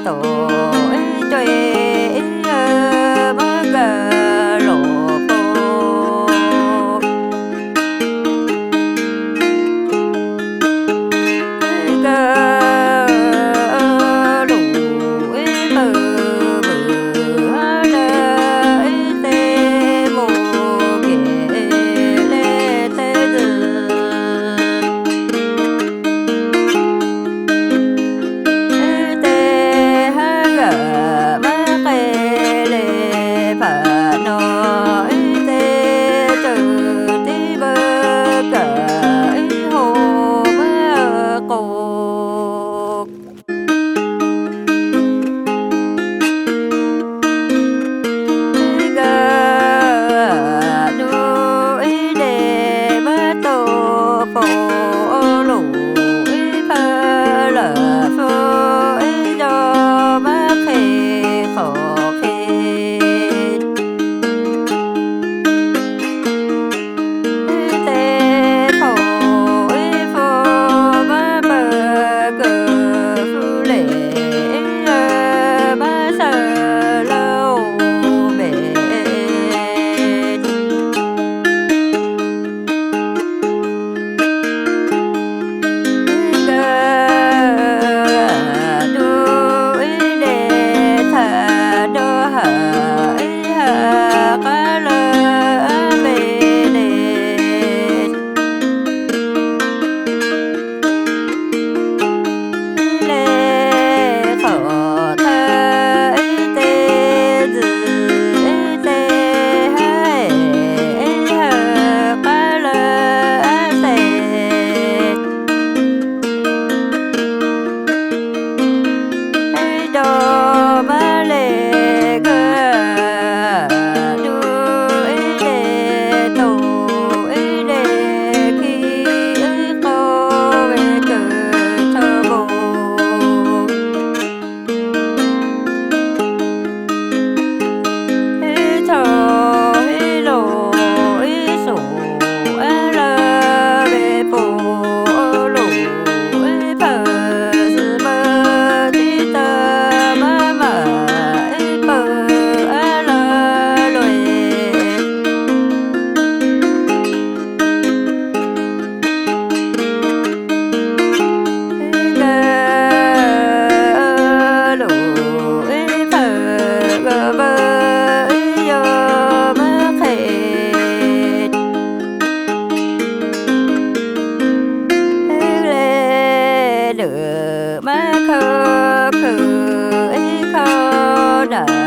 tawˍ eˉ caweh eˉ maˇ gaˬ lawˬ k'o, gaˬ loˬ eˉ peuˬ veuˬ ha lehˬ eˉ te moˬ geh leh te zuhˬ te haˉ g'aꞈ maˇ k'ai leh, hpaꞈ nawˬ eˉ te ceuˬ tiˉ veuˬ kaꞈ eˉ hoꞈ maˇ k'oˆ. Gaˬ duˬ eˉ dehꞈ maˇ tawˍ hpaw loˬ eˉ hpaˇ laˬ hpu eˉ jawˇ maˇ hk'e hk'awꞈ hk'e te hpaw eˉ hpu maˇ peuˬ kuiˬ hpu lehˬ, eˉ maˇ shaˍ laˇ oˬ mehˍ. Gaˬ duˬ eˉ dehꞈ htaꞈ dawˇ haˍ eˉ haˍ k'aˉ leuˉ aˉ ve le. Leh hk'awꞈ htaˇ eˉ te zuhˬ eˉ te haˉ eˉ haˍ k'aˉ leuˉ aˉ te eˉ dawˇ maˇ leh gaˬ duˬ eˉ dehꞈ toꞈ eˉ dehꞈ hkiˇ eˉ k'awˇ ve kuiˬ chaw bon eˉ chaw heˆ loˬ eˉ shoˍ aˉ laˇ ve poˬ loˬ eˉ hpaˍ suhˍ peuˬ tiˉ taˇ maˇ maꞈ eˉ peuˬ aˉ laˇ loˬ eˬ. Gaˬ loˬ eˉ hpaˍ g'a veuˬ eˉ yawˇ maˇ hk'e. Eˉ leh leuˬ maˇ hkawˇ hkeuꞈ eˉ hkawˇ naˍ